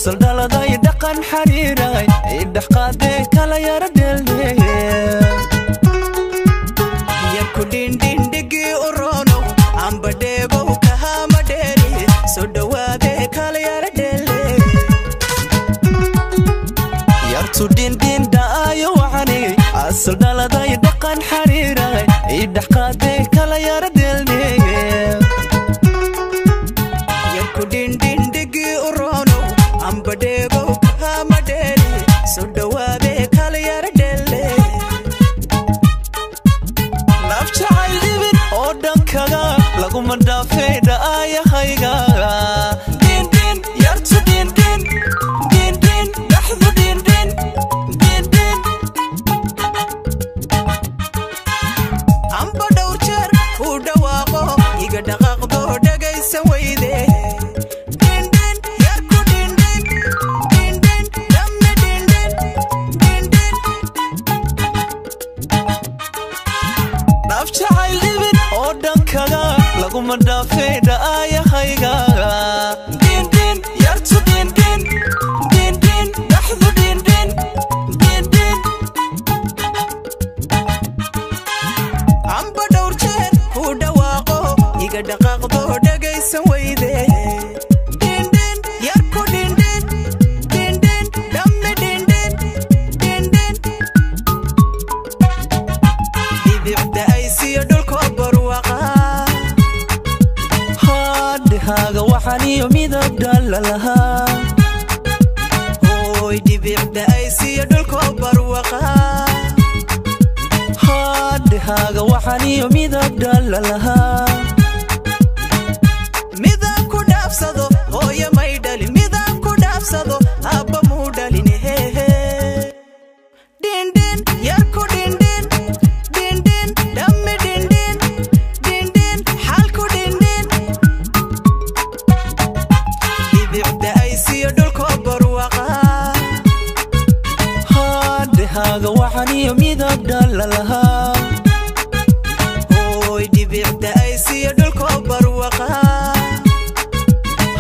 Asal dhaladay dhaqan xariiray, idhax qaadee kala yara dheeldhee. Yarku dhindhindhigii u roonow, amba dheegow kahama dheeri, soo dhowaadee kala yara dheelle. Yartu dhindhindhaayo wacani, asal dhaladay dhaqan xariiray, idhax qaadee kala yara dheeldhee. Yarku dhindhindhigii u roonow, amba dheegow kahama dheeri, soo dhowaadee kala yara dheelle. Naf jacayl dhibin oo dhankaga laguma dhaafee dha'ayahayga. Dhindhin yartu dhindhin, dhindhin dhaxdu dhindhin, dhindhin. Amba dhowr jeer uu dhawaaqo, iga dhaqaaqdo, dhagaysan weyde. Dhindhin yarku dhindhin, dhindhin dhamme dhindhin, dhindhin. Naf jacayl dhibin oo dhankaga laguma dhaafee dha'ayahayga. Dhindhin yartu dhindhin, dhindhin dhaxdu dhindhin, dhindhin. Amba dhowr jeer uu dhawaaqo, iga dhaqaaqdo, dhagaysan weyde. Dhindhin yarku dhindhin, dhindhin dhamme dhindhin, dhindhin. Dhibicda aysiyo dhulko barwaqa. Haadhehaaga waxaniyo midab dhalalahaa. Hooy, dhibicda aysiyo dhulko barwaqa. Haadhehaaga waxaniyo midab dhalalahaa. Midaan ku dhaafsado hooyo may dhalin, midaan ku dhaafsado aabba muu dhalin, hehe. Dhindhin yarku dhindhin, dhindhin dhamme dhindhin, dhindhin xaalku dhindhin. Dhibicda aysiyo dhulko barwaqa. Haadhehaaga waxaniyo midab dhalalahaa. Hooy, dhibicda aysiyo dhulko barwaqa.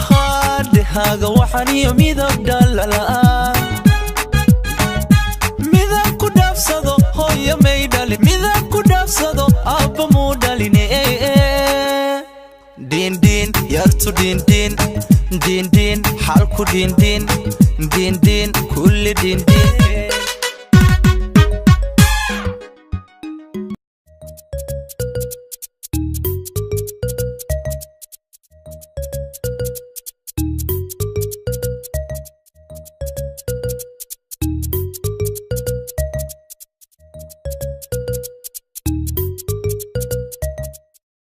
Haadhehaaga waxaniyo midab dhalalaa. Midab ku dhaafsado hooyo may dhalin, midab ku dhaafsado aabba muu dhalin. Dhindhin yartu dhindhin, dhindhin xaalku dhindhin, dhindhin kulli dhindhin.